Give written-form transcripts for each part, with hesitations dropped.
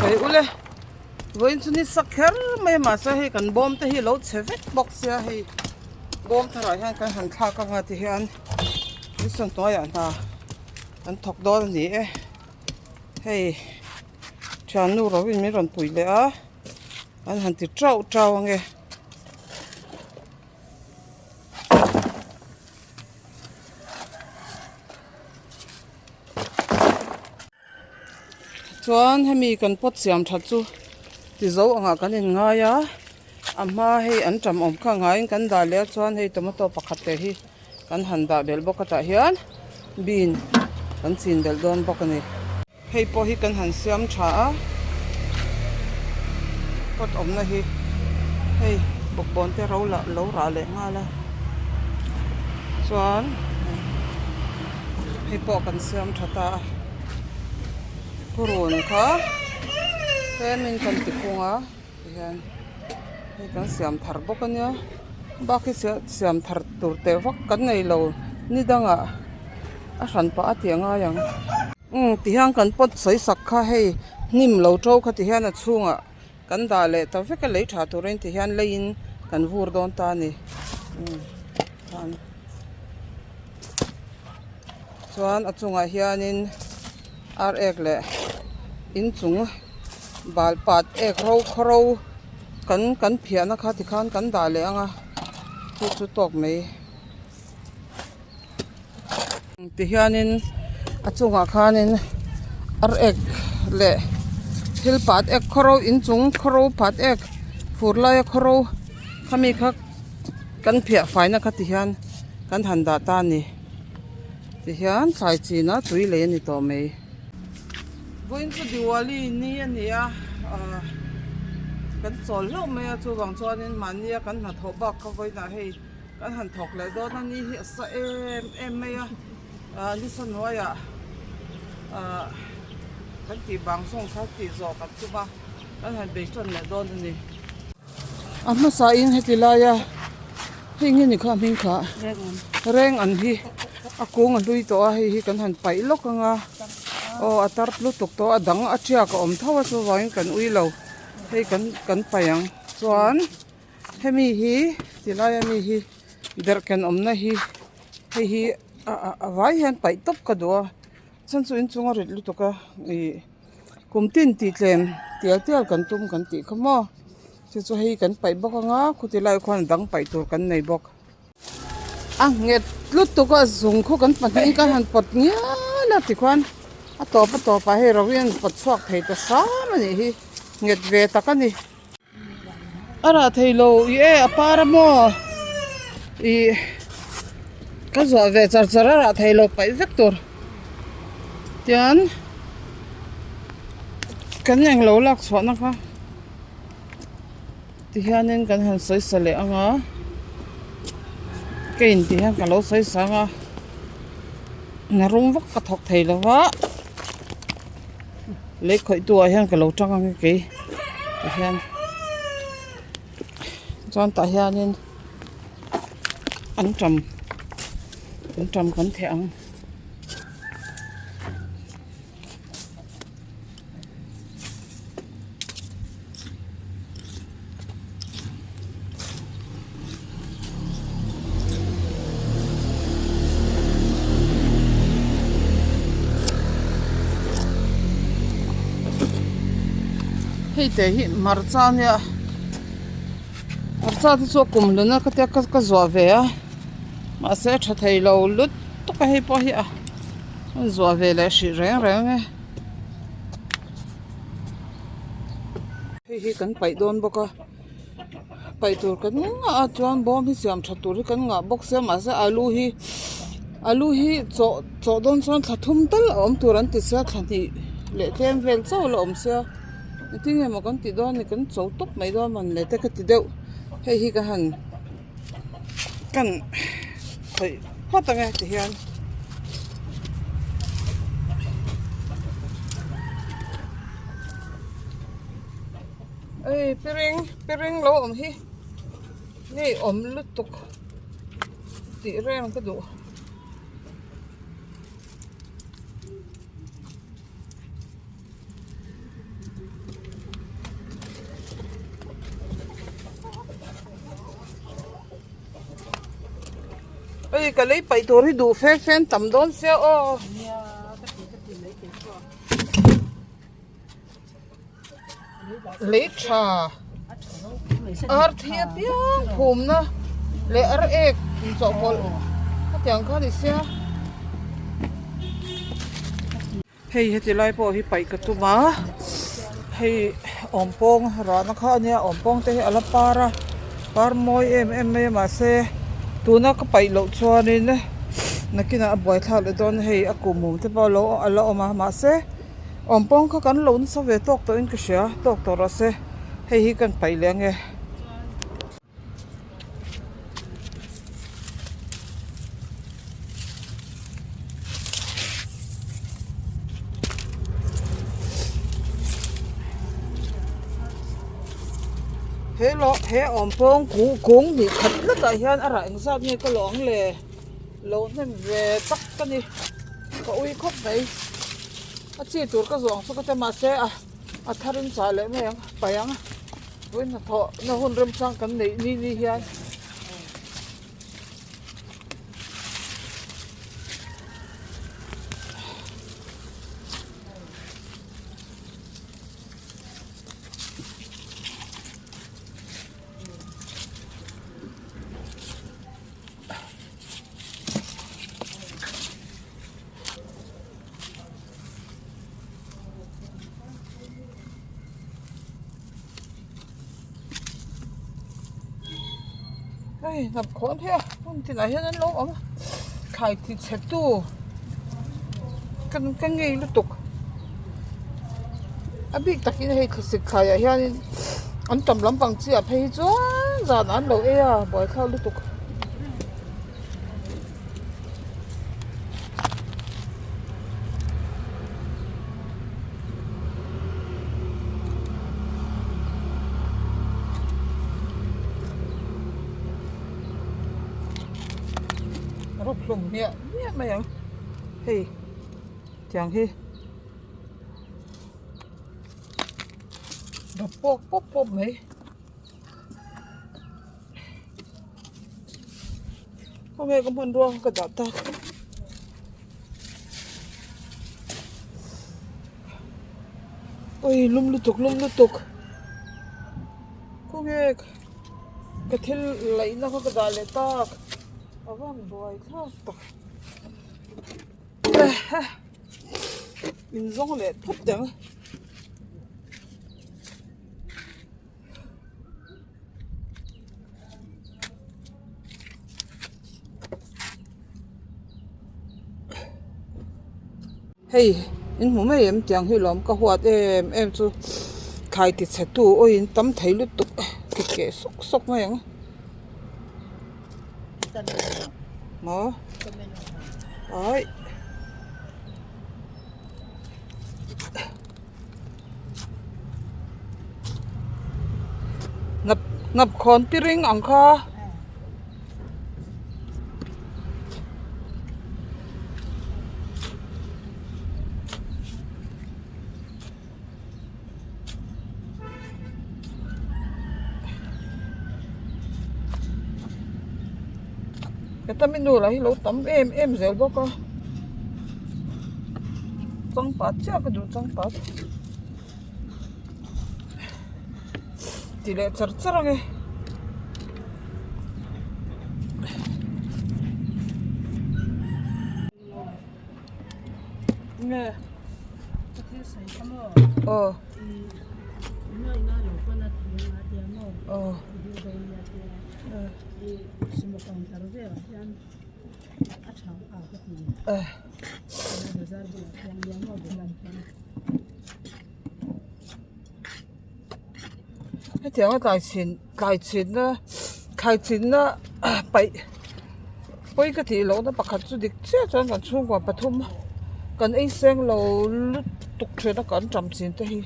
Chibai ule vawiin chu ni sak kher mai a mahse hei kan bawm te hi a lo chhe vek bawk sia hei bawm tharah hian kan han thlak anga ti hian ni hnuaiah hna an thawk dawn a ni e hei thiannu ro in min rawn pui leh a an han ti tauh tauh ange. Chuan hemi kan pot siam that chu ti zo angah kan in ngai a a hma hei an tam awm kha ngaiin kan dah leh a chuan hei tomato pakhat te hi kan han dah belh bawk a tah hian bean kan chin belh dawn bawk a ni. Hei pawh hi kan han siam tha a pot awmna hi hei bawkbawn te ro lah lo rah leh nghal a chuan hei pawh kan siam tha ta a purun kha tlemin kan ti phung a tihian hei kan siam thar bawk a nia bak hi siam thar tur teh vak kan nei lo ni dangah a hran pah a tih a ngai ang. Umm tihian kan pot sawi sak kha hei hnim lo to kha tihian a chhungah kan dah leh ta vek a lei tha turin tihian leiin kan vur dawn ta a ni umm khan chuan a chungah hianin ar ek leh inchung bal pat ek ro khaw ro kan kan phiahna kha tikhan kan dah leh ang a chu chu tawk mai. Tihianin a chungah khanin ar ek leh thil pat ek khawro inchung khawro pat ek fur laia khawro khami kha kan phiah faina kha tihian kan han dah ta a ni tihian thlai chin a tui lei a ni tawh mai. Vawiin chu Diwali ni a ni a ahh kan chawl hlauh mai a chuvang chuanin mahnia kan hnathawh bak kha vawiinah hei. Kan han thawk leh dawn a ni hi a sa em em mai a ah nisa hnuaiah ah kan tih bang zawng kha tih zawh kan tum a kan han bei tan leh dawn a ni. A hmasa in heti laia hei nge ni kha a hming kha reng an hi a kung a hlui tawh a hei hi kan han paih lawk ang a aw a tar lutuk tawh a dang a tiak a awm tho a chuvangin kan ui lo hei kan kan paih ang chuan. Hemi hi tilai ami hi derhken awmna hi hei hi a vai hian paih tawp ka duh a chhan chu inchung a rit lutuk a ih kum tin tih tlem tial tial kan tum kan tih kha maw chu chu hei kan paih bawk ang a khuti lai khuan a dang paih tur kan nei bawk. A nghet lutuk a zung khu kan pahnih in kan han pawt ngial a tikhuan a tawp a tawp ah hei ro hi an pawt chhuak thei ta hram a nih hi nghet ve tak a ni. A rah thei lo i e a par a maw ih ka zuah ve char char a rah thei lo paih vek tur tian kan englo lak chhuahna kha tihianin kan han sawi sa leh ang a ka in tih hian ka lo sawi sa ang a na rum vak ka thawk thei lo va. Lei khawih tu ah hian ka lo tang ang e kei ti hian chuan tah hianin anṭam anṭam kan theh ang. Hei te hi hmarcha a nia hmarcha te chu a kum hlun a ka tia ka zuah ve a mahse a tha thei lo lutuk a hei pawh hi a zuah ve leh hrih reng reng e. Hei hi kan paih dawn bawk a paih tur kan ngah a chuan bawm hi siam tha tur hi kan ngah bawk sia mahse alu hi alu hi chawh chawh dawn chuan thla thum tal a awm tur an ti sia thla hnih leh tlem vel chauh la awm sia engtin nge maw kan tih dawn ni kan cho tawp mai dawn man le te ka ti deuh hei hi ka han kan khawih phawt ang e ti hian. Ei piring piring lo awm hi ngei awm lutuk tih reng ka duh. Hei ka lei paih tur hi duh fe fe an tam dawn sia aw. Lei tha ar thi apiang phumna leh ar ek inchawhpawlh hetiang kha a ni sia. Hei heti lai pawh hi paih ka tum a hei awmpawng rahna kha a nia awmpawng te hi a la par a par mawi em em mai a mahse tuna ka paih loh chuanin nakinah a buaithlak leh dawn a hei a kuhmum te pawh alo a la awm a mahse awmpawng kha kan lo nasa ve tawk tawhin ka hria tawk tawh rawh se hei hi kan paih leh ange. He lawh he awm pawng kung kung hnih khat tlatah hian a rah engzat nge ka lawh ang le lo hnem ve tak ka ni ka ui khawp mai a chi tur ka zawng chu ka ti mahse a a thar in chah leh mai ang paih ang. Vawiin hnathawh na hun remchang kan neih ni ni hian Hei hnap khawn hi a hmun tinah hian an lo awm a thlai ti chhe tu kan ka ngei lutuk a bik takin hei thlasik thlaiah hianin an tam lampang chi ah phei hi chuan zanah an lo ei a buaithlak lutuk. Rawp hlawm hmiah hmiah mai ang hei tiang hi rawp pawk pawp pawp mai. Khawnge ka hmanrua ka dah tak ui lum lutuk lum lutuk khawnge ka thil laihna kha ka dah leh tak a van buai thlak tak in zawng leh phawt teh ang. Hei in hmu mai em tiang hi lawm ka huat em em chu thlai ti chhe tu aw in tam thei lutuk ki keh sawk sawk mai ang maw aih. Hnap hnap khawn piring ang kha. Heta mi nu lah hi lo tam em em zel bawk a changpat chiah ka duh changpat ti leh char char ang e. Nge aw aw. Hetianga tlai chhin tlai chhinna thlai chhinna paih pawi ka tih lohna pakhat chu dik chiah chuan kan chhungkua pathum kan ei seng lo lutuk thin a kan ṭam chin te hi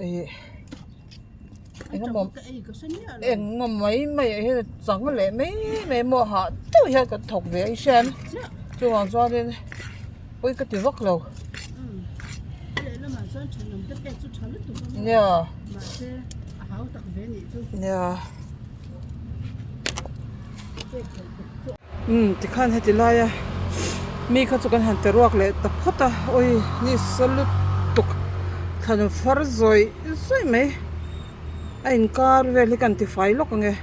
ih. Engemaw engemaw mai mai ah hian chang leh mai mai maw hah deuh hian kan thawk ve a i hriat chuvang chuanin pawi ka ti vak lo nia nia. Umm tikhan heti laia mi kha chu kan han ti ruak leh ta phawt a awi ni sa lutuk thlan far zawih zawih mai a inkar vel hi ka han tifai lawk ang e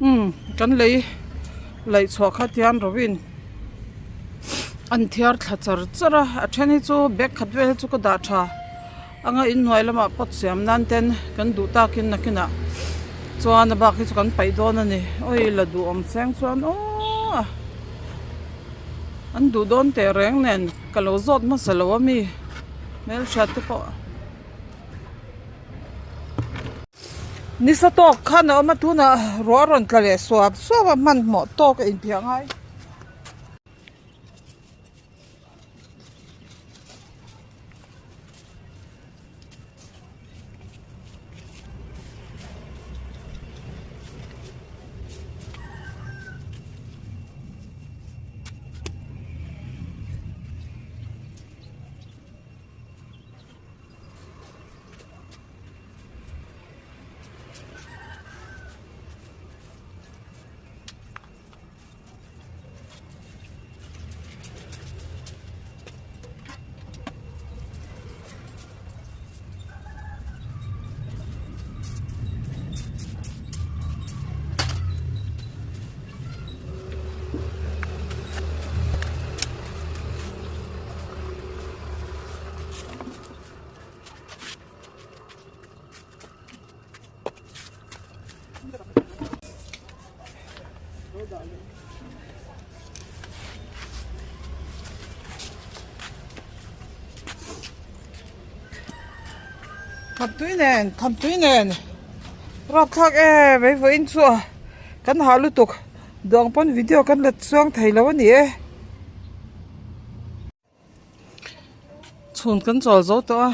umm kan lei laih chhuah kha tian rovin an thiar thla char char a a then hi chu bag khat vel hi chu ka dah tha. Anga inhnuai lamah pot siam nan ten kan duh takin nakinah chuan a bak hi chu kan paih dawn a ni. Awi la duhawm seng chuan aw an duh dawn teh reng nen ka lo zawt hmasa lo a mi hmelhriat te pawh. Nisa tawk khan a awm a tunah ruah a rawn tla leh suap suap a hmanhmawh tawk a inphiah ngai. Thamtui nen thamtui nen rapthlak em ei vawiin chu a kan hah lutuk duang pawn video kan la chuang thei lo a ni e. Chhun kan chawl zo tawh a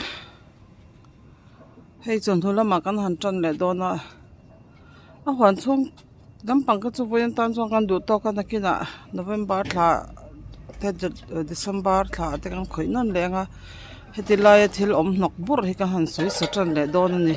hei chawhnu lamah kan han tan leh dawn a a huan chhung lampang kha chu vawiin tan chuan kan duh tawk a nakinah November thla te December thla te kan khawih nawn leh ang a heti laia thil awm hnawk bur hi ka han sawi sa tan leh dawn a ni.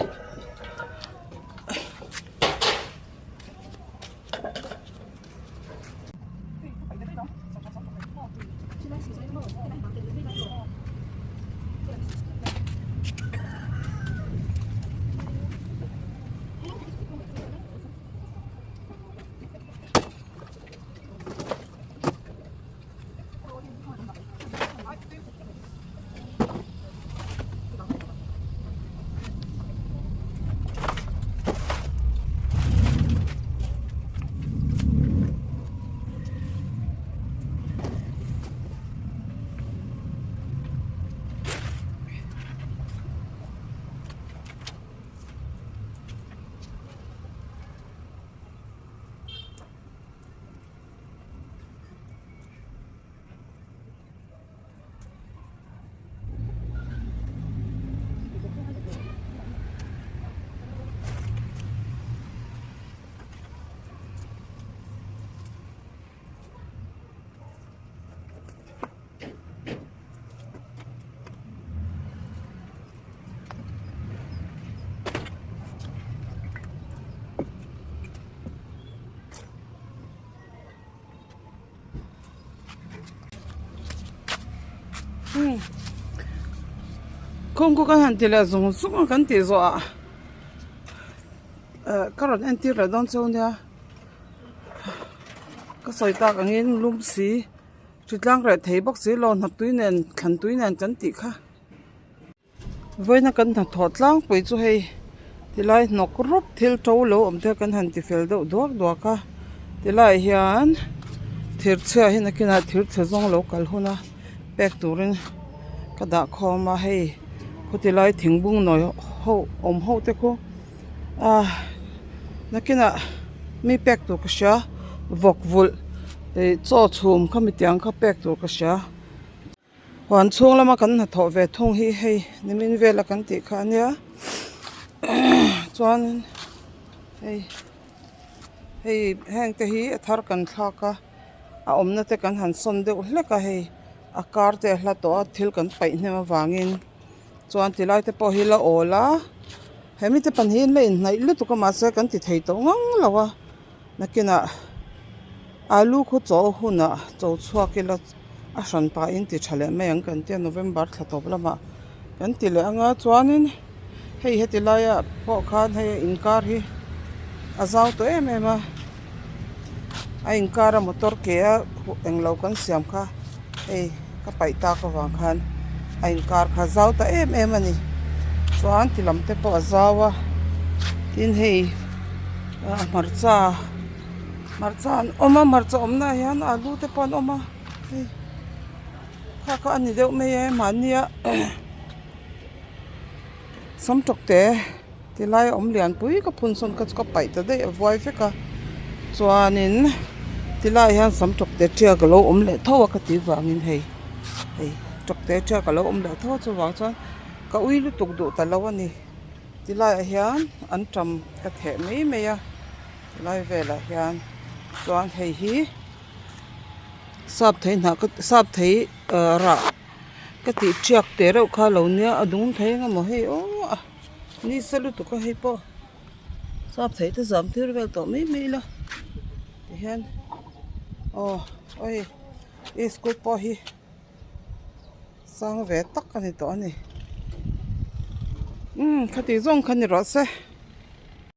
Kawngka kan han ti leh zung zung a kan tih zawh ah eh ka rawn entir leh dawn cheu nia ka sawi tak angin lum si hritlang reh thei bawk si lo hnaptui nen thlan tui nen kan tih kha. Vawiina kan hnathawh tlangpui chu hei tilai hnawk rup thil to lo awm te kan han ti fel deuh duak duak a tilaiah hian thir chhia hi nakinah thir chhe zawng lo kal hun a pek turin ka dah khawm a hei khuti lai thingbung nawi ho awm ho te khu ah nakinah mi pek tur ka hria vawk vulh ih chaw chhum kha mitiang kha pek tur ka hria. Huan chhung lama kan hnathawh ve thung hi hei nimin vela kan tih kha ania chuan hei hei heng te hi a thar kan thlak a a awmna te kan han sawn deuh hlek a hei a kar te a hla tawh a thil kan paih hnem avangin chuan ti lai te pawh hi la awl a hemi te pahnih hi an la inhnaih lutuk a mahse kan ti thei tawh ngang lo a nakinah. Alu khu chaw hunah cho chhuak ila a hran pahin ti tha leh mai ang kan tia November thla tawp lamah kan ti leh anga chuanin hei heti laiah pawh khan hei a inkar hi a zau tawh em em a a inkar a motor ke a englo kan siam kha hei ka paih tak avang khan a inkar kha a zau ta em em a ni chuan ti lam te pawh a zau a tin hei ah hmarcha hmarcha an awm a hmarcha awmna ah hian alu te pawh an awm a hei kha kha a ni deuh mai e mahnia samtawk te tilai a awm lian pui ka phun sawn kha chu ka paih ta daih a vuai vek a chuanin tilai ah hian samtawk te tiak alo awm leh tho a ka tih vangin hei hei tawk te tiak alo awm leh tho a chuvang chuan ka ui lutuk duh ta lo a ni tilai ah hian antam ka theh mai mai a tilai velah hian chuan hei hi sap thei hnah ka sap thei ah rah ka tih tiak teh reuh kha a lo nia a dum thei eng emaw hei aw a nisa lutuk a hei pawh sap thei te zam tir vel tawh mai mai ila tihian aw hei school pawh hi sang ve tak a ni tawh a ni umm khati zawng kha ni rawh se.